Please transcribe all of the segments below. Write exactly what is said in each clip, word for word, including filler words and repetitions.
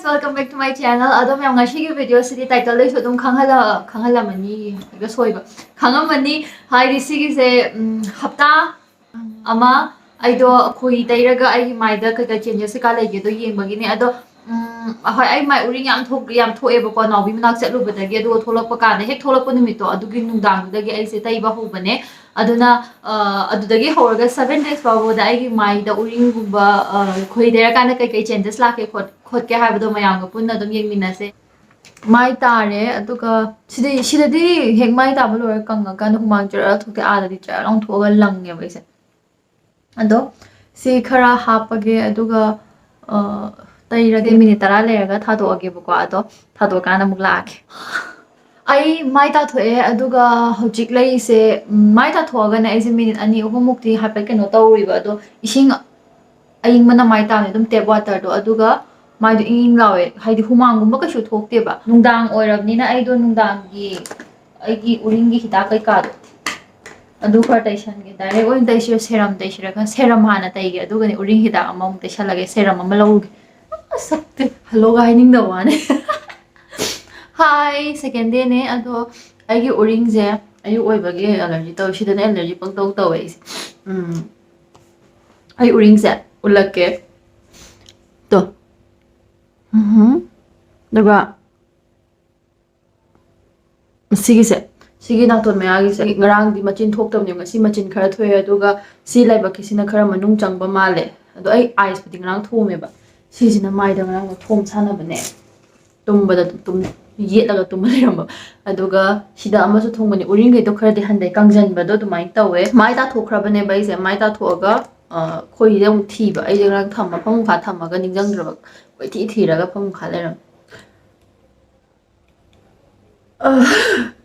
Welcome back to my channel. ꯑꯗꯣ ꯃꯌꯥꯝ, ꯉꯁꯤꯒꯤ ꯚꯤꯗꯤꯑꯣꯁꯤꯗꯤ ꯇꯥꯏꯇꯜꯗꯩꯁꯨ ꯑꯗꯨꯝ ꯈꯪꯍꯜꯂ ꯈꯪꯍꯜꯂꯝꯃꯅꯤ, ꯍꯦꯛꯇ ꯁꯣꯏꯕ, ꯈꯪꯉꯝꯃꯅꯤ꯫ ꯍꯥꯏꯗꯤ ꯁꯤꯒꯤꯁꯦ, ꯎꯝ, ꯍꯞꯇꯥ ꯑꯃ ꯑꯩꯗꯣ ꯈꯣꯏꯍꯤ ꯇꯩꯔꯒ ꯑꯩꯒꯤ ꯃꯥꯏꯗ ꯀꯩꯀꯩ ꯆꯦꯟꯖꯦꯁ ꯀꯩꯀꯥ ꯂꯩꯒꯦꯗꯣ ꯌꯦꯡꯕꯒꯤꯅꯦ꯫ ꯑꯗꯣ, ꯎꯝ, ꯍꯣꯏ, ꯑꯩ ꯃꯥꯏ ꯎꯔꯤꯡ ꯌꯥꯝ ꯊꯣꯛ-, ꯌꯥꯝ ꯊꯣꯛꯑꯦꯕꯀꯣ, ꯅꯥꯎꯕꯤ ꯃꯅꯥꯛ ꯆꯠꯂꯨꯕꯗꯒꯤ꯫ ꯑꯗꯨꯒ ꯊꯣꯛꯂꯛꯄ ꯀꯥꯟꯗ, ꯍꯦꯛ ꯊꯣꯛꯂꯛꯄ ꯅꯨꯃꯤꯠꯇꯣ, ꯑꯗꯨꯒꯤ ꯅꯨꯡꯗꯥꯡꯗꯨꯗꯒꯤ ꯑꯩꯁꯦ ꯇꯩꯕ ꯍꯧꯕꯅꯦ꯫ ꯑꯗꯨꯅ, ꯑ, ꯑꯗꯨꯗꯒꯤ ꯍꯧꯔꯒ seven days ꯐꯥꯎꯕꯗ ꯑꯩꯒꯤ ꯃꯥꯏꯗ ꯎꯔꯤꯡꯒꯨꯝꯕ, ꯑ, ꯈꯣꯏꯍꯤ ꯇꯩꯔꯀꯥꯟꯗ ꯀꯩꯀꯩ ꯆꯦꯟꯖꯦꯁ ꯂꯥꯛꯀꯦ ꯈꯣꯠ-, ꯈꯣꯠꯀꯦ ꯍꯥꯏꯕꯗꯣ ꯃꯌꯥꯝꯒ ꯄꯨꯟꯅ ꯑꯗꯨꯝ ꯌꯦꯡꯃꯤꯟꯅꯁꯦ꯫ ꯃꯥꯏ ꯇꯥꯔꯦ, ꯑꯗꯨꯒ ꯁꯤꯗꯤ, ꯁꯤꯗꯗꯤ ꯍꯦꯛ ꯃꯥꯏ ꯇꯥꯕ ꯂꯣꯏꯔ ꯀꯪꯉꯀꯥꯟꯗ ꯍꯨꯃꯥꯡ ꯆꯔ ꯊꯣꯛꯇꯦ, ꯑꯥꯗꯗꯤ ꯆꯔ ꯂꯥꯎ ꯊꯣꯛꯑꯒ ꯂꯪꯉꯦꯕ ꯑꯩꯁꯦ꯫ ꯑꯗꯣ ꯁꯤ ꯈꯔ ꯍꯥꯞꯄꯒꯦ, ꯑꯗꯨꯒ, ꯑ, ꯇꯩꯔꯒꯦ꯫ ꯃꯤꯅꯤꯠ ꯇꯔꯥ ꯂꯩꯔꯒ ꯊꯥꯗꯣꯛꯑꯒꯦꯕꯀꯣ, ꯑꯗꯣ ꯊꯥꯗꯣꯛꯑꯀꯥꯟꯗ ꯑꯃꯨꯛ ꯂꯥꯛꯑꯒꯦ꯫ ꯑꯩ ꯃꯥꯏ ꯇꯥꯊꯣꯛꯑꯦ, ꯑꯗꯨꯒ ꯍꯧꯖꯤꯛ ꯂꯩꯔꯤꯁꯦ, ꯎꯝ, ꯃꯥꯏ ꯇꯥꯊꯣꯛꯑꯒꯅꯦ ꯑꯩꯁꯦ ꯃꯤꯅꯤꯠ ꯑꯅꯤ ꯑꯍꯨꯝꯃꯨꯛꯇꯤ ꯍꯥꯏꯐꯦꯠ ꯀꯩꯅꯣ ꯇꯧꯔꯤꯕ, ꯑꯗꯣ ꯏꯁꯤꯡ ꯑꯌꯤꯡꯕꯅ ꯃꯥꯏ ꯇꯥꯕꯅꯦ, ꯑꯗꯨꯝ ꯇꯦꯞ ꯋꯥꯇꯔꯗꯣ, ꯑꯗꯨꯒ ꯃꯥꯏꯗꯣ ꯏꯪ ꯏꯪ ꯂꯥꯎꯋꯦ, ꯍꯥꯏꯗꯤ ꯍꯨꯃꯥꯡꯒꯨꯝꯕ ꯀꯩꯁꯨ ꯊꯣꯛꯇꯦꯕ꯫ ꯅꯨꯡꯗꯥꯡ ꯑꯣꯏꯔꯕꯅꯤꯅ ꯑꯩꯗꯣ ꯅꯨꯡꯗꯥꯡꯒꯤ ꯑꯩꯒꯤ ꯎꯔꯤꯡꯒꯤ ꯍꯤꯗꯥꯛ ꯀꯩꯀꯥꯗꯣ ꯑꯗꯨ ꯈꯔ ꯇꯩꯁꯟꯒꯦ꯫ ꯗꯥꯏꯔꯦꯛ ꯑꯣꯏꯅ ꯇꯩꯁꯤꯔ, ꯁꯦꯔꯝ ꯇꯩꯁꯤꯔꯒ? ꯁꯦꯔꯝ ꯍꯥꯟꯅ ꯇꯩꯒꯦ, ꯑꯗꯨꯒꯅꯦ ꯎꯔꯤꯡ ꯍꯤꯗꯥꯛ ꯑꯃꯃꯨꯛ ꯇꯩꯁꯜꯂꯒꯦ꯫ ꯁꯦꯔꯝ ꯑꯃ ꯂꯧꯔꯨꯒꯦ꯫ ꯑꯁ, ꯁꯛꯇꯤ ꯍꯜꯂꯣꯒ ꯍꯥꯏꯅꯤꯡꯗꯕ ꯋꯥꯅꯦ꯫ ꯍꯥꯏ, ꯁꯦꯀꯦꯟ ꯗꯦꯅꯦ꯫ ꯑꯗꯣ ꯑꯩꯒꯤ ꯎꯔꯤꯡꯁꯦ ꯑꯌꯨꯛ ꯑꯣꯏꯕꯒꯤ ꯑꯦꯂꯔꯖꯤ ꯇꯧꯋꯦ꯫ ꯁꯤꯗꯅ ꯑꯦꯂꯔꯖꯤ ꯄꯪꯇꯧ ꯇꯧꯋꯦ ꯑꯩꯁꯦ꯫ ꯎꯝ, ꯑꯩ ꯎꯔꯤꯡꯁꯦ ꯎꯠꯂꯛꯀꯦ꯫ ꯇꯣ꯫ ꯎꯝꯍꯨꯝ꯫ ꯑꯗꯨꯒ ꯁꯤꯒꯤꯁꯦ, ꯁꯤꯒꯤ ꯅꯥꯇꯣꯟ ꯃꯌꯥꯒꯤꯁꯦ, ꯉꯔꯥꯡꯗꯤ ꯃꯆꯤꯟ ꯊꯣꯛꯇꯕꯅꯦ, ꯉꯁꯤ ꯃꯆꯤꯟ ꯈꯔ ꯊꯣꯛꯑꯦ꯫ ꯑꯗꯨꯒ ꯁꯤ ꯂꯥꯏꯕꯛꯀꯤꯁꯤꯅ ꯈꯔ ꯃꯅꯨꯡ ꯆꯪꯕ ꯃꯥꯜꯂꯦ꯫ ꯑꯗꯣ ꯑꯩ ꯑꯥꯏꯁꯄꯨꯗꯤ ꯉꯔꯥꯡ ꯊꯣꯝꯃꯦꯕ꯫ ꯁꯤꯁꯤꯅ ꯃꯥꯏꯗ ꯉꯔꯥꯡ ꯊꯣꯝ ꯁꯥꯟꯅꯕꯅꯦ, ꯇꯨꯝꯕꯗ ꯑꯗꯨꯝ ꯇꯨꯝ-, ꯌꯦꯠꯂꯒ ꯇꯨꯝꯕ ꯂꯩꯔꯝꯕ꯫ ꯑꯗꯨꯒ ꯁꯤꯗ ꯑꯃꯁꯨ ꯊꯨꯡꯕꯅꯦ, ꯎꯔꯤꯡꯈꯩꯗꯣ ꯈꯔꯗꯤ ꯍꯟꯊꯩ, ꯀꯪꯖꯟꯕꯗꯣ ꯑꯗꯨꯃꯥꯏꯅ ꯇꯧꯋꯦ꯫ ꯃꯥꯏ ꯇꯥꯊꯣꯛꯈ꯭ꯔꯕꯅꯦꯕ ꯑꯩꯁꯦ꯫ ꯃꯥꯏ ꯇꯥꯊꯣꯛꯑꯒ, ꯑ, ꯈꯣꯏꯍꯤꯗ ꯑꯃꯨꯛ ꯊꯤꯕ꯫ ꯑꯩꯁꯦ ꯉꯔꯥꯡ ꯊꯝꯕ, ꯐꯃꯨꯡ ꯃꯈꯥ ꯊꯝꯃꯒ ꯅꯤꯡꯁꯤꯡꯗ꯭ꯔꯕ, ꯀꯣꯏꯊꯤ ꯊꯤꯔꯒ ꯐꯃꯨꯡ ꯃꯈꯥ ꯂꯩꯔꯝꯃꯦ꯫ ꯑ,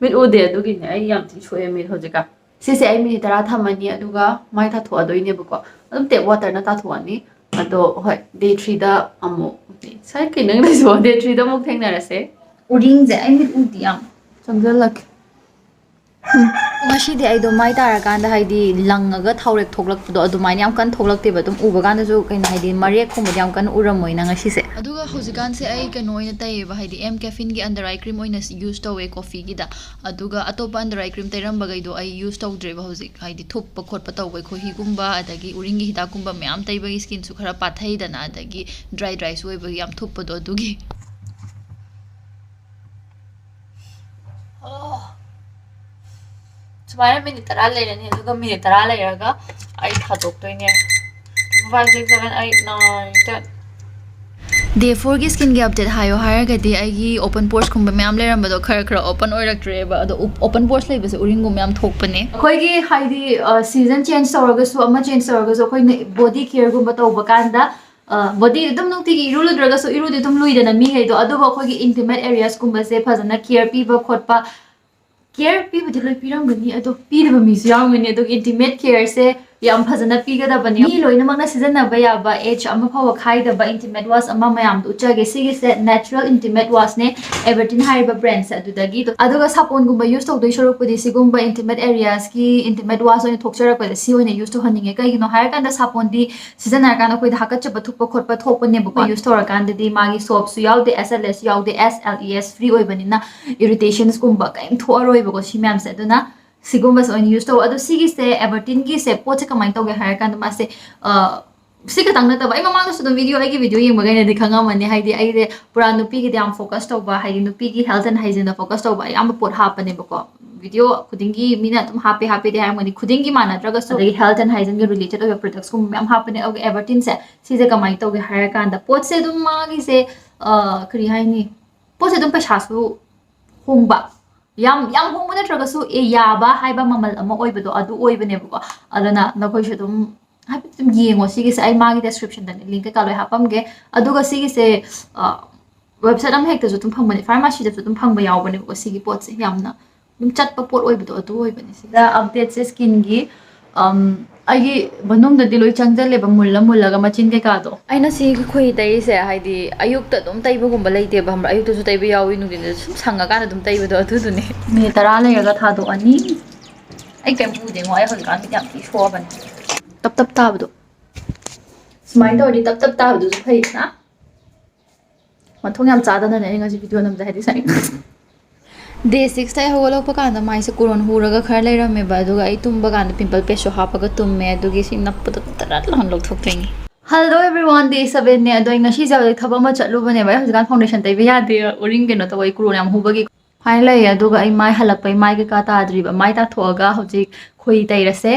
ꯃꯤꯠ ꯎꯗꯦ, ꯑꯗꯨꯒꯤꯅꯦ꯫ ꯑꯩ ꯌꯥꯝ ꯊꯤ ꯁꯣꯛꯑꯦ ꯃꯤꯠ ꯍꯧꯖꯤꯛꯀꯥꯟ꯫ ꯁꯤꯁꯦ ꯑꯩ ꯃꯤꯅꯤꯠ ꯇꯔꯥ ꯊꯝꯃꯅꯤ, ꯑꯗꯨꯒ ꯃꯥꯏ ꯇꯥꯊꯣꯛꯑꯗꯣꯏꯅꯦꯕꯀꯣ꯫ ꯑꯗꯨꯝ ꯇꯦꯞ ꯋꯥꯇꯔꯅ ꯇꯥꯊꯣꯛꯑꯅꯤ꯫ ꯑꯗꯣ ꯍꯣꯏ, ꯗꯦ ꯊ꯭ꯔꯤꯗ ꯑꯃꯨꯛ, ꯁꯥꯏ ꯀꯩꯅꯣ ꯅꯪꯅꯁꯨ? ꯗꯦ ꯊ꯭ꯔꯤꯗ ꯑꯃꯨꯛ ꯊꯦꯡꯅꯔꯁꯦ꯫ ꯎꯔꯤꯡꯁꯦ ꯑꯩ ꯃꯤꯠ ꯎꯗꯤ ꯌꯥꯝ ꯆꯪꯁꯤꯜꯂꯛꯀꯦ꯫ ꯉꯁꯤꯗꯤ ꯑꯩꯗꯣ ꯃꯥꯏ ꯇꯥꯔꯀꯥꯟꯗ, ꯍꯥꯏꯗꯤ, ꯂꯪꯉꯒ ꯊꯥꯎꯔꯦꯛ ꯊꯣꯛꯂꯛꯄꯗꯣ ꯑꯗꯨꯃꯥꯏꯅ ꯌꯥꯝ ꯀꯟꯅ ꯊꯣꯛꯂꯛꯇꯦꯕ꯫ ꯑꯗꯨꯝ ꯎꯕ ꯀꯥꯟꯗꯁꯨ, ꯀꯩꯅꯣ, ꯍꯥꯏꯗꯤ, ꯃꯔꯦꯛꯀꯨꯝꯕꯗꯤ ꯌꯥꯝ ꯀꯟꯅ ꯎꯔꯝꯃꯣꯏꯅ ꯉꯁꯤꯁꯦ꯫ ꯑꯗꯨꯒ ꯍꯧꯖꯤꯛꯀꯥꯟꯁꯦ ꯑꯩ ꯀꯩꯅꯣ ꯑꯣꯏꯅ ꯇꯩꯌꯦꯕ, ꯍꯥꯏꯗꯤ, ꯑꯦꯝ ꯀꯦꯐꯤꯟꯒꯤ under eye cream ꯑꯣꯏꯅ use ꯇꯧꯋꯦ ꯀꯣꯐꯤꯒꯤꯗ꯫ ꯑꯗꯨꯒ ꯑꯇꯣꯞꯄ under eye cream ꯇꯩꯔꯝꯕꯈꯩꯗꯣ ꯑꯩ use ꯇꯧꯗ꯭ꯔꯦꯕ ꯍꯧꯖꯤꯛ, ꯍꯥꯏꯗꯤ, ꯊꯨꯞꯄ ꯈꯣꯠꯄ ꯇꯧꯕꯩ ꯈꯣꯍꯤꯒꯨꯝꯕ, ꯑꯗꯒꯤ ꯎꯔꯤꯡꯒꯤ ꯍꯤꯗꯥꯛꯀꯨꯝꯕ ꯃꯌꯥꯝ ꯇꯩꯕꯒꯤ skinꯁꯨ ꯈꯔ ꯄꯥꯊꯩꯗꯅ, ꯑꯗꯒꯤ dry dryꯁꯨ ꯑꯣꯏꯕꯒꯤ ꯌꯥꯝ ꯊꯨꯞꯄꯗꯣ, ꯑꯗꯨꯒꯤ꯫ ꯑꯣ꯫ ꯁꯨꯃꯥꯏꯅ ꯃꯤꯅꯤꯠ ꯇꯔꯥ ꯂꯩꯔꯅꯤ, ꯑꯗꯨꯒ ꯃꯤꯅꯤꯠ ꯇꯔꯥ ꯂꯩꯔꯒ ꯑꯩ ꯊꯥꯗꯣꯛꯇꯣꯏꯅꯦ꯫ Five, six, seven, eight, nine, ten꯫ Day fourꯒꯤ skinꯒꯤ update ꯍꯥꯏꯌꯣ ꯍꯥꯏꯔꯒꯗꯤ, ꯑꯩꯒꯤ open poresꯀꯨꯝꯕ ꯃꯌꯥꯝ ꯂꯩꯔꯝꯕꯗꯣ ꯈꯔ ꯈꯔ open ꯑꯣꯏꯔꯛꯇ꯭ꯔꯦꯕ꯫ ꯑꯗꯣ, open pores ꯂꯩꯕꯁꯦ ꯎꯔꯤꯡꯒꯨꯝꯕ ꯌꯥꯝ ꯊꯣꯛꯄꯅꯦ꯫ ꯑꯩꯈꯣꯏꯒꯤ, ꯍꯥꯏꯗꯤ, season change ꯇꯧꯔꯒꯁꯨ, ꯑꯃ change ꯇꯧꯔꯒꯁꯨ, ꯑꯩꯈꯣꯏꯅ body careꯒꯨꯝꯕ ꯇꯧꯕ ꯀꯥꯟꯗ, body ꯑꯗꯨꯝ ꯅꯨꯡꯇꯤꯒꯤ ꯏꯔꯨ ꯂꯨꯗ꯭ꯔꯒꯁꯨ, ꯏꯔꯨꯗꯤ ꯑꯗꯨꯝ ꯂꯨꯏꯗꯅ ꯃꯤꯈꯩꯗꯣ꯫ ꯑꯗꯨꯕꯨ ꯑꯩꯈꯣꯏꯒꯤ intimate areasꯀꯨꯝꯕꯁꯦ ꯐꯖꯅ care ꯄꯤꯕ ꯈꯣꯠꯄ, care ꯄꯤꯕꯗꯤ ꯂꯣꯏ ꯄꯤꯔꯝꯒꯅꯤ, ꯑꯗꯣ ꯄꯤꯗꯕ ꯃꯤꯁꯨ ꯌꯥꯎꯔꯝꯒꯅꯤ꯫ ꯑꯗꯨꯒ intimate careꯁꯦ ꯌꯥꯝ ꯐꯖꯅ ꯄꯤꯒꯗꯕꯅꯤ꯫ ꯃꯤ ꯂꯣꯏꯅꯃꯛꯅ ꯁꯤꯖꯤꯟꯅꯕ ꯌꯥꯕ, age ꯑꯃ ꯐꯥꯎꯕ ꯈꯥꯏꯗꯕ intimate wash ꯑꯃ ꯃꯌꯥꯝꯗꯣ ꯎꯠꯆꯒꯦ꯫ ꯁꯤꯒꯤꯁꯦ natural intimate washꯅꯦ, Evertin ꯍꯥꯏꯔꯤꯕ brandꯁꯦ ꯑꯗꯨꯗꯒꯤ꯫ ꯑꯗꯨꯒ ꯁꯥꯄꯣꯟꯒꯨꯝꯕ use ꯇꯧꯗꯣꯏ ꯁꯔꯨꯛꯄꯨꯗꯤ ꯁꯤꯒꯨꯝꯕ intimate areasꯀꯤ intimate wash ꯑꯣꯏꯅ ꯊꯣꯛꯆꯔꯛꯄꯗ ꯁꯤ ꯑꯣꯏꯅ use ꯇꯧꯍꯟꯅꯤꯡꯉꯦ꯫ ꯀꯩꯒꯤꯅꯣ ꯍꯥꯏꯔꯀꯥꯟꯗ ꯁꯥꯄꯣꯟꯗꯤ ꯁꯤꯖꯤꯟꯅꯔꯀꯥꯟꯗ ꯑꯩꯈꯣꯏꯗ ꯍꯥꯀꯠꯆꯕ ꯊꯨꯞꯄ ꯈꯣꯠꯄ ꯊꯣꯛꯄꯅꯦꯕꯀꯣ꯫ Use ꯇꯧꯔꯀꯥꯟꯗꯗꯤ ꯃꯥꯒꯤ soapꯁꯨ ꯌꯥꯎꯗꯦ, S L Aꯁꯨ ꯌꯥꯎꯗꯦ, S L E S free ꯑꯣꯏꯕꯅꯤꯅ irritationsꯀꯨꯝꯕ ꯀꯔꯤꯝ ꯊꯣꯛꯑꯔꯣꯏꯕꯀꯣ ꯁꯤ ꯃꯌꯥꯝꯁꯦ꯫ ꯑꯗꯨꯅ ꯁꯤꯒꯨꯝꯕꯁꯦ ꯑꯣꯏꯅ use ꯇꯧ꯫ ꯑꯗꯣ ꯁꯤꯒꯤꯁꯦ Evertinꯒꯤꯁꯦ ꯄꯣꯠꯁꯦ ꯀꯃꯥꯏꯅ ꯇꯧꯒꯦ ꯍꯥꯏꯔꯀꯥꯟꯗ ꯃꯥꯁꯦ, ꯑ, ꯁꯤ ꯈꯛꯇꯪ ꯅꯠꯇꯕ, ꯑꯩ ꯃꯃꯥꯡꯗꯁꯨ ꯑꯗꯨꯝ video, ꯑꯩꯒꯤ video ꯌꯦꯡꯕꯈꯩꯅꯗꯤ ꯈꯪꯉꯝꯃꯅꯤ, ꯍꯥꯏꯗꯤ ꯑꯩꯁꯦ ꯄꯨꯔꯥ ꯅꯨꯄꯤꯒꯤꯗ ꯌꯥꯝ focus ꯇꯧꯕ, ꯍꯥꯏꯗꯤ ꯅꯨꯄꯤꯒꯤ health and hygieneꯗ focus ꯇꯧꯕ ꯑꯌꯥꯝꯕ ꯄꯣꯠ ꯍꯥꯞꯄꯅꯦꯕꯀꯣ꯫ Video ꯈꯨꯗꯤꯡꯒꯤ ꯃꯤꯅ ꯑꯗꯨꯝ ꯍꯥꯞꯄꯦ ꯍꯥꯞꯄꯦꯗꯤ ꯍꯥꯏꯔꯝꯒꯅꯤ, ꯈꯨꯗꯤꯡꯒꯤ ꯃꯥꯟꯅꯗ꯭ꯔꯒꯁꯨ꯫ ꯑꯗꯒꯤ health and hygieneꯒ related ꯑꯣꯏꯕ productsꯀꯨꯝꯕ ꯃꯌꯥꯝ ꯍꯥꯞꯄꯅꯦ꯫ ꯑꯗꯨꯒ Evertinꯁꯦ, ꯁꯤꯁꯦ ꯀꯃꯥꯏꯅ ꯇꯧꯒꯦ ꯍꯥꯏꯔꯀꯥꯟꯗ, ꯄꯣꯠꯁꯦ ꯑꯗꯨꯝ ꯃꯥꯒꯤꯁꯦ, ꯑ, ꯀꯔꯤ ꯍꯥꯏꯅꯤ, ꯄꯣꯠꯁꯦ ꯑꯗꯨꯝ ꯄꯩꯁꯥꯁꯨ ꯍꯣꯡꯕ, ꯌꯥꯝ, ꯌꯥꯝ ꯍꯣꯡꯕ ꯅꯠꯇ꯭ꯔꯒꯁꯨ, ꯑꯦ, ꯌꯥꯕ ꯍꯥꯏꯕ ꯃꯃꯜ ꯑꯃ ꯑꯣꯏꯕꯗꯣ ꯑꯗꯨ ꯑꯣꯏꯕꯅꯦꯕꯀꯣ꯫ ꯑꯗꯨꯅ ꯅꯈꯣꯏꯁꯨ ꯑꯗꯨꯝ ꯍꯥꯏꯐꯦꯠ ꯑꯗꯨꯝ ꯌꯦꯡꯉꯣ꯫ ꯁꯤꯒꯤꯁꯦ ꯑꯩ ꯃꯥꯒꯤ descriptionꯗꯅꯦ link ꯀꯩꯀꯥ ꯂꯣꯏ ꯍꯥꯞꯄꯝꯒꯦ꯫ ꯑꯗꯨꯒ ꯁꯤꯒꯤꯁꯦ, ꯑ, website ꯑꯃ ꯍꯦꯛꯇꯁꯨ ꯑꯗꯨꯝ ꯐꯪꯕꯅꯦ, pharmacyꯗꯁꯨ ꯑꯗꯨꯝ ꯐꯪꯕ ꯌꯥꯎꯕꯅꯦꯕꯀꯣ꯫ ꯁꯤꯒꯤ ꯄꯣꯠꯁꯦ ꯌꯥꯝꯅ ꯑꯗꯨꯝ ꯆꯠꯄ ꯄꯣꯠ ꯑꯣꯏꯕꯗꯣ ꯑꯗꯨ ꯑꯣꯏꯕꯅꯦ꯫ ꯁꯤꯗ updateꯁꯦ skinꯒꯤ, ꯑꯝ, ꯑꯩꯒꯤ ꯃꯅꯨꯡꯗꯗꯤ ꯂꯣꯏ ꯆꯪꯁꯤꯜꯂꯦꯕ, ꯃꯨꯜꯂ ꯃꯨꯜꯂꯒ ꯃꯆꯤꯟ ꯀꯩꯀꯥꯗꯣ꯫ ꯑꯩꯅ ꯁꯤ ꯈꯣꯏꯍꯤ ꯇꯩꯔꯤꯁꯦ ꯍꯥꯏꯗꯤ ꯑꯌꯨꯛꯇ ꯑꯗꯨꯝ ꯇꯩꯕꯒꯨꯝꯕ ꯂꯩꯇꯦꯕ, ꯈꯪꯕ꯭ꯔꯥ? ꯑꯌꯨꯛꯇꯁꯨ ꯇꯩꯕ ꯌꯥꯎꯏ, ꯅꯨꯡꯊꯤꯟꯗꯁꯨ ꯁꯨꯝ ꯁꯪꯉꯀꯥꯟꯗ ꯑꯗꯨꯝ ꯇꯩꯕꯗꯣ ꯑꯗꯨꯗꯨꯅꯦ꯫ ꯃꯤꯅꯤꯠ ꯇꯔꯥ ꯂꯩꯔꯒ ꯊꯥꯗꯣꯛꯑꯅꯤ꯫ ꯑꯩ ꯀꯩꯝ ꯎꯗꯦꯉꯣ, ꯑꯩ ꯍꯧꯖꯤꯛꯀꯥꯟ ꯃꯤꯠ ꯌꯥꯝ ꯊꯤ ꯁꯣꯛꯑꯕꯅꯦ꯫ ꯇꯞ ꯇꯞ ꯇꯥꯕꯗꯣ꯫ ꯁꯨꯃꯥꯏꯅ ꯇꯧꯔꯗꯤ ꯇꯞ ꯇꯞ ꯇꯥꯕꯗꯨꯁꯨ ꯐꯩꯗꯅ꯫ ꯃꯊꯣꯡ ꯌꯥꯝ ꯆꯥꯗꯅꯅꯦ ꯑꯩ ꯉꯁꯤ ꯚꯤꯗꯤꯑꯣ ꯅꯝꯖꯩ ꯍꯥꯏꯗꯤ ꯁꯥꯏ꯫ ꯗꯦ ꯁꯤꯛꯁꯇ ꯑꯩ ꯍꯧꯒꯠꯂꯛꯄ ꯀꯥꯟꯗ ꯃꯥꯏꯁꯦ ꯀꯨꯔꯣꯟ ꯍꯨꯔꯒ ꯈꯔ ꯂꯩꯔꯝꯃꯦꯕ, ꯑꯗꯨꯒ ꯑꯩ ꯇꯨꯝꯕ ꯀꯥꯟꯗ ꯄꯤꯝꯄꯜ ꯄꯦꯁꯁꯨ ꯍꯥꯞꯄꯒ ꯇꯨꯝꯃꯦ, ꯑꯗꯨꯒꯤ ꯁꯤ ꯅꯞꯄꯗꯣ ꯇꯔꯥꯠ ꯂꯥꯎꯅ ꯂꯧꯊꯣꯛꯇꯣꯏꯅꯤ꯫ Hello everyone, day sevenꯅꯦ꯫ ꯑꯗꯣ ꯑꯩ ꯉꯁꯤꯁꯦ ꯍꯧꯖꯤꯛ ꯊꯕꯛ ꯑꯃ ꯆꯠꯂꯨꯕꯅꯦꯕ꯫ ꯑꯩ ꯍꯧꯖꯤꯛꯀꯥꯟ ꯐꯥꯎꯟꯗꯦꯁꯟ ꯇꯩꯕ ꯌꯥꯗꯦ, ꯎꯔꯤꯡ ꯀꯩꯅꯣ ꯇꯧꯕ, ꯑꯩ ꯀꯨꯔꯣꯟ ꯌꯥꯝ ꯍꯨꯕꯒꯤ꯫ ꯁꯨꯃꯥꯏꯅ ꯂꯩꯌꯦ꯫ ꯑꯗꯨꯒ ꯑꯩ ꯃꯥꯏ ꯍꯜꯂꯛꯄꯩ ꯃꯥꯏ ꯀꯩꯀꯥ ꯇꯥꯗ꯭ꯔꯤꯕ, ꯃꯥꯏ ꯇꯥꯊꯣꯛꯑꯒ ꯍꯧꯖꯤꯛ ꯈꯣꯏꯍꯤ ꯇꯩꯔꯁꯦ꯫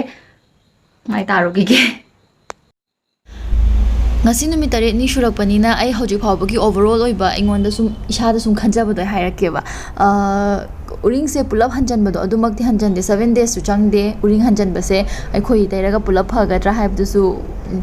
ꯃꯥꯏ ꯇꯥꯔꯨꯈꯤꯒꯦ꯫ ꯉꯁꯤ ꯅꯨꯃꯤꯠ ꯇꯔꯦꯠꯅꯤ ꯁꯨꯔꯛꯄꯅꯤꯅ ꯑꯩ ꯍꯧꯖꯤꯛ ꯐꯥꯎꯕꯒꯤ overall ꯑꯣꯏꯕ ꯑꯩꯉꯣꯟꯗ ꯁꯨꯝ, ꯏꯁꯥꯗ ꯁꯨꯝ ꯈꯟꯖꯕꯗꯣ ꯑꯩ ꯍꯥꯏꯔꯛꯀꯦꯕ꯫ ꯑ, ꯎꯔꯤꯡꯁꯦ ꯄꯨꯂꯞ ꯍꯟꯖꯟꯕꯗꯣ ꯑꯗꯨꯃꯛꯇꯤ ꯍꯟꯖꯟꯗꯦ, seven daysꯁꯨ ꯆꯪꯗꯦ꯫ ꯎꯔꯤꯡ ꯍꯟꯖꯟꯕꯁꯦ ꯑꯩꯈꯣꯏ ꯇꯩꯔꯒ ꯄꯨꯂꯞ ꯐꯒꯗ꯭ꯔꯥ ꯍꯥꯏꯕꯗꯨꯁꯨ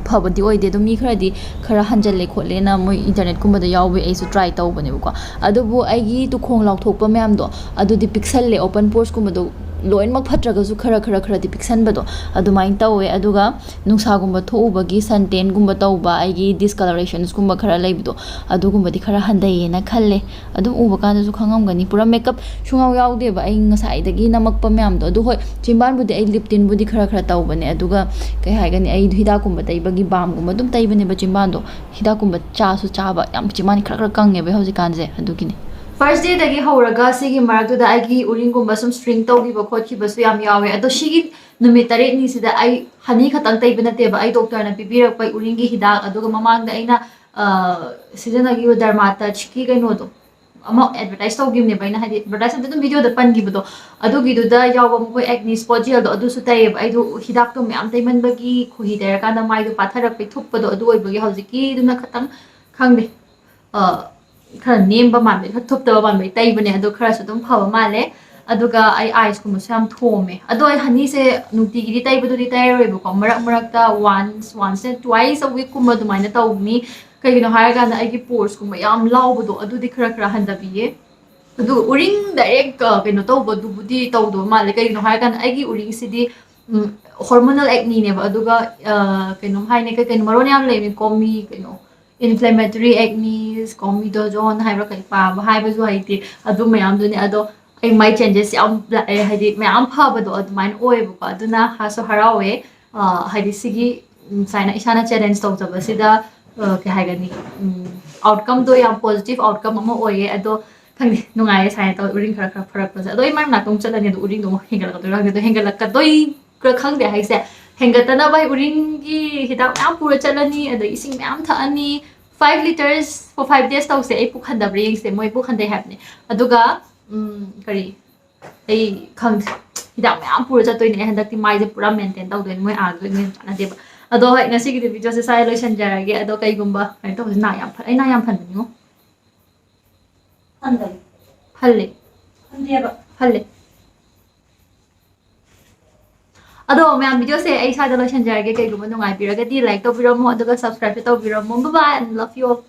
ꯐꯕꯗꯤ ꯑꯣꯏꯗꯦ꯫ ꯑꯗꯨꯝ ꯃꯤ ꯈꯔꯗꯤ ꯈꯔ ꯍꯟꯖꯜꯂꯦ ꯈꯣꯠꯂꯦꯅ ꯃꯣꯏ internetꯀꯨꯝꯕꯗ ꯌꯥꯎꯕꯩ ꯑꯩꯁꯨ try ꯇꯧꯕꯅꯦꯕꯀꯣ꯫ ꯑꯗꯨꯕꯨ ꯑꯩꯒꯤ ꯇꯨꯈꯣꯡ ꯂꯥꯎꯊꯣꯛꯄ ꯃꯌꯥꯝꯗꯣ ꯑꯗꯨꯗꯤ ꯄꯤꯛꯁꯜꯂꯦ, open poresꯀꯨꯝꯕꯗꯣ ꯂꯣꯏꯅꯃꯛ ꯐꯠꯇ꯭ꯔꯒꯁꯨ ꯈꯔ ꯈꯔ ꯈꯔꯗꯤ ꯄꯤꯛꯁꯟꯕꯗꯣ ꯑꯗꯨꯃꯥꯏꯅ ꯇꯧꯋꯦ꯫ ꯑꯗꯨꯒ ꯅꯨꯡꯁꯥꯒꯨꯝꯕ ꯊꯣꯛꯎꯕꯒꯤ sun tanꯒꯨꯝꯕ ꯇꯧꯕ, ꯑꯩꯒꯤ discolorations ꯀꯨꯝꯕ ꯈꯔ ꯂꯩꯕꯗꯣ, ꯑꯗꯨꯒꯨꯝꯕꯗꯤ ꯈꯔ ꯍꯟꯊꯩꯌꯦꯅ ꯈꯜꯂꯦ꯫ ꯑꯗꯨꯝ ꯎꯕ ꯀꯥꯟꯗꯁꯨ ꯈꯪꯉꯝꯒꯅꯤ, ꯄꯨꯔꯥ makeup ꯁꯨꯡꯌꯥꯎ ꯌꯥꯎꯗꯦꯕ ꯑꯩ ꯉꯁꯥꯏꯗꯒꯤ ꯅꯝꯃꯛꯄ ꯃꯌꯥꯝꯗꯣ꯫ ꯑꯗꯨ ꯍꯣꯏ, ꯆꯤꯝꯕꯥꯟꯕꯨꯗꯤ ꯑꯩ lip tintꯕꯨꯗꯤ ꯈꯔ ꯈꯔ ꯇꯧꯕꯅꯦ, ꯑꯗꯨꯒ ꯀꯩ ꯍꯥꯏꯒꯅꯤ, ꯑꯩ ꯍꯤꯗꯥꯛꯀꯨꯝꯕ ꯇꯩꯕꯒꯤ balmꯒꯨꯝꯕ ꯑꯗꯨꯝ ꯇꯩꯕꯅꯦꯕ ꯆꯤꯝꯕꯥꯟꯗꯣ꯫ ꯍꯤꯗꯥꯛꯀꯨꯝꯕ ꯆꯥꯁꯨ ꯆꯥꯕ, ꯌꯥꯝ ꯆꯤꯝꯕꯥꯟ ꯈꯔ ꯈꯔ ꯀꯪꯉꯦꯕ ꯍꯧꯖꯤꯛꯀꯥꯟꯁꯦ, ꯑꯗꯨꯒꯤꯅꯦ꯫ First dayꯗꯒꯤ ꯍꯧꯔꯒ ꯁꯤꯒꯤ ꯃꯔꯛꯇꯨꯗ ꯑꯩꯒꯤ ꯎꯔꯤꯡꯒꯨꯝꯕ ꯁꯨꯝ shrink ꯇꯧꯈꯤꯕ ꯈꯣꯠꯈꯤꯕꯁꯨ ꯌꯥꯝ ꯌꯥꯎꯋꯦ꯫ ꯑꯗꯣ ꯁꯤꯒꯤ ꯅꯨꯃꯤꯠ ꯇꯔꯦꯠꯅꯤꯁꯤꯗ ꯑꯩ honey ꯈꯛꯇꯪ ꯇꯩꯕ ꯅꯠꯇꯦꯕ, ꯑꯩ doctorꯅ ꯄꯤꯕꯤꯔꯛꯄ ꯎꯔꯤꯡꯒꯤ ꯍꯤꯗꯥꯛ, ꯑꯗꯨꯒ ꯃꯃꯥꯡꯗ ꯑꯩꯅ, ꯑ, ꯁꯤꯖꯤꯟꯅꯈꯤꯕ Dermatouchꯀꯤ ꯀꯩꯅꯣꯗꯣ, ꯑꯃ advertise ꯇꯧꯈꯤꯕꯅꯦꯕ ꯑꯩꯅ, ꯍꯥꯏꯗꯤ advertise ꯅꯠꯇꯦ, ꯑꯗꯨꯝ videoꯗ ꯄꯟꯈꯤꯕꯗꯣ, ꯑꯗꯨꯒꯤꯗꯨꯗ ꯌꯥꯎꯕ ꯃꯈꯣꯏ acne spot gelꯗꯣ ꯑꯗꯨꯁꯨ ꯇꯩꯌꯦꯕ꯫ ꯑꯩꯗꯣ ꯍꯤꯗꯥꯛꯇꯣ ꯃꯌꯥꯝ ꯇꯩꯃꯟꯕꯒꯤ ꯈꯣꯏꯍꯤ ꯇꯩꯔꯀꯥꯟꯗ ꯃꯥꯏꯗꯣ ꯄꯥꯊꯔꯛꯄꯩ ꯊꯨꯞꯄꯗꯣ ꯑꯗꯨ ꯑꯣꯏꯕꯒꯤ ꯍꯧꯖꯤꯛꯀꯤꯗꯨꯅ ꯈꯇꯪ, ꯈꯪꯗꯦ, ꯑ, ꯈꯔ ꯅꯦꯝꯕ ꯃꯥꯟꯕꯩ, ꯈꯔ ꯊꯨꯞꯇꯕ ꯃꯥꯟꯕꯩ ꯇꯩꯕꯅꯦ꯫ ꯑꯗꯣ ꯈꯔꯁꯨ ꯑꯗꯨꯝ ꯐꯕ ꯃꯥꯜꯂꯦ꯫ ꯑꯗꯨꯒ ꯑꯩ eyesꯀꯨꯝꯕꯁꯨ ꯌꯥꯝ ꯊꯣꯝꯃꯦ꯫ ꯑꯗꯣ ꯑꯩ honeyꯁꯦ ꯅꯨꯡꯇꯤꯒꯤꯗꯤ ꯇꯩꯕꯗꯨꯗꯤ ꯇꯩꯔꯔꯣꯏꯕꯀꯣ, ꯃꯔꯛ ꯃꯔꯛꯇ once, once and twice a weekꯀꯨꯝꯕ ꯑꯗꯨꯃꯥꯏꯅ ꯇꯧꯅꯤ꯫ ꯀꯩꯒꯤꯅꯣ ꯍꯥꯏꯔꯀꯥꯟꯗ ꯑꯩꯒꯤ poresꯀꯨꯝꯕ ꯌꯥꯝ ꯂꯥꯎꯕꯗꯣ ꯑꯗꯨꯗꯤ ꯈꯔ ꯈꯔ ꯍꯟꯊꯕꯤꯌꯦ꯫ ꯑꯗꯨꯒ ꯎꯔꯤꯡ direct, ꯑ, ꯀꯩꯅꯣ ꯇꯧꯕꯗꯨꯕꯨꯗꯤ ꯇꯧꯗꯕ ꯃꯥꯜꯂꯦ꯫ ꯀꯩꯒꯤꯅꯣ ꯍꯥꯏꯔꯀꯥꯟꯗ ꯑꯩꯒꯤ ꯎꯔꯤꯡꯁꯤꯗꯤ ꯍꯣꯔꯃꯣꯅꯦꯜ ꯑꯦꯛꯅꯤꯅꯦꯕ꯫ ꯑꯗꯨꯒ ꯑ, ꯀꯩꯅꯣꯝ ꯍꯥꯏꯅꯦ, ꯀꯩ ꯀꯩꯅꯣ ꯃꯔꯣꯟ ꯌꯥꯝ ꯂꯩꯕꯅꯤ, ꯀꯣꯃꯤ ꯀꯩꯅꯣ, ꯏꯟꯐ꯭ꯂꯦꯃꯦꯇꯔꯤ ꯑꯦꯛꯅꯤꯁ, ꯀꯣꯃꯤꯗꯣꯖꯣꯟ ꯍꯥꯏꯕ꯭ꯔꯥ, ꯀꯩ ꯄꯥꯕ ꯍꯥꯏꯕꯁꯨ ꯍꯩꯇꯦ꯫ ꯑꯗꯨ ꯃꯌꯥꯝꯗꯨꯅꯦ꯫ ꯑꯗꯣ ꯑꯩ ꯃꯥꯏ ꯆꯦꯟꯖꯦꯁ ꯌꯥꯝ ꯂꯥꯛꯑꯦ, ꯍꯥꯏꯗꯤ ꯃꯌꯥꯝ ꯐꯕꯗꯣ ꯑꯗꯨꯃꯥꯏꯅ ꯑꯣꯏꯌꯦꯕꯀꯣ꯫ ꯑꯗꯨꯅ ꯍꯥꯁꯨ ꯍꯔꯥꯎꯋꯦ꯫ ꯑ, ꯍꯥꯏꯗꯤ ꯁꯤꯒꯤ ꯎꯝ, ꯁꯨꯃꯥꯏꯅ ꯏꯁꯥꯅ ꯆꯦꯂꯦꯟꯖ ꯇꯧꯖꯕꯁꯤꯗ ꯑ, ꯀꯩ ꯍꯥꯏꯒꯅꯤ, ꯑꯥꯎꯠꯀꯝꯗꯣ ꯌꯥꯝ ꯄꯣꯖꯤꯇꯤꯚ ꯑꯥꯎꯠꯀꯝ ꯑꯃ ꯑꯣꯏꯌꯦ꯫ ꯑꯗꯣ ꯈꯪꯗꯦ, ꯅꯨꯡꯉꯥꯏꯌꯦ ꯁꯨꯃꯥꯏꯅ ꯇꯧ, ꯎꯔꯤꯡ ꯈꯔ ꯈꯔ ꯐꯔꯛꯄꯁꯦ꯫ ꯑꯗꯣ ꯑꯩ ꯃꯥꯏ ꯃꯅꯥꯛꯇ ꯑꯃꯨꯛ ꯆꯠꯂꯅꯤ, ꯑꯗꯣ ꯎꯔꯤꯡꯗꯣ ꯑꯃꯨꯛ ꯍꯦꯟꯒꯠꯂꯛꯀꯗꯣꯏꯔꯥ ꯈꯪꯗꯦ꯫ ꯑꯗꯣ ꯍꯦꯟꯒꯠꯂꯛꯀꯗꯣꯏꯔꯥ ꯈꯪꯗꯦ ꯍꯥꯏꯁꯦ, ꯍꯦꯟꯒꯠꯇꯅꯕ ꯑꯩ ꯎꯔꯤꯡꯒꯤ ꯍꯤꯗꯥꯛ ꯃꯌꯥꯝ ꯄꯨꯔ ꯆꯠꯂꯅꯤ, ꯑꯗꯩ ꯏꯁꯤꯡ ꯃꯌꯥꯝ ꯊꯛꯑꯅꯤ꯫ Five litres for five days ꯇꯧꯁꯦ꯫ ꯑꯩ ꯄꯨꯛ ꯍꯟꯊꯕ꯭ꯔꯥ ꯌꯦꯡꯁꯦ, ꯃꯣꯏ ꯄꯨꯛ ꯍꯟꯊꯩ ꯍꯥꯏꯕꯅꯦ꯫ ꯑꯗꯨꯒ ꯎꯝ, ꯀꯔꯤ, ꯑꯩ ꯈꯪꯗꯦ, ꯍꯤꯗꯥꯛ ꯃꯌꯥꯝ ꯄꯨꯔ ꯆꯠꯇꯣꯏꯅꯦ ꯑꯩ ꯍꯟꯗꯛꯇꯤ꯫ ꯃꯥꯏꯁꯦ ꯄꯨꯔꯥ ꯃꯦꯟꯇꯦꯟ ꯇꯧꯗꯣꯏꯅꯦ, ꯃꯣꯏ ꯑꯥꯗ ꯑꯣꯏꯅ ꯌꯥꯝ ꯆꯥꯟꯅꯗꯦꯕ꯫ ꯑꯗꯣ ꯍꯣꯏ, ꯉꯁꯤꯒꯤꯗꯤ ꯚꯤꯗꯤꯑꯣꯁꯦ ꯁ꯭ꯋꯥꯏꯗ ꯂꯣꯏꯁꯤꯟꯖꯔꯒꯦ꯫ ꯑꯗꯣ ꯀꯩꯒꯨꯝꯕ ꯀꯩꯅꯣ ꯇꯧꯕꯁꯦ, ꯅꯥ ꯌꯥꯝ ꯐ-, ꯑꯩ ꯅꯥ ꯌꯥꯝ ꯐꯟꯕꯅꯤꯉꯣ꯫ ꯐꯟꯕꯅꯤ꯫ ꯐꯜꯂꯦ꯫ ꯐꯟꯗꯦꯕ꯫ ꯐꯜꯂꯦ꯫ ꯑꯗꯣ ꯃꯌꯥꯝ, ꯚꯤꯗꯤꯑꯣꯁꯦ ꯑꯩ ꯁ꯭ꯋꯥꯏꯗ ꯂꯣꯏꯁꯤꯟꯖꯔꯒꯦ꯫ ꯀꯩꯒꯨꯝꯕ ꯅꯨꯡꯉꯥꯏꯕꯤꯔꯒꯗꯤ ꯂꯥꯏꯛ ꯇꯧꯕꯤꯔꯝꯃꯣ, ꯑꯗꯨꯒ ꯁꯕꯁꯀ꯭ꯔꯥꯏꯕꯁꯨ ꯇꯧꯕꯤꯔꯝꯃꯣ꯫ Bye bye and love you all.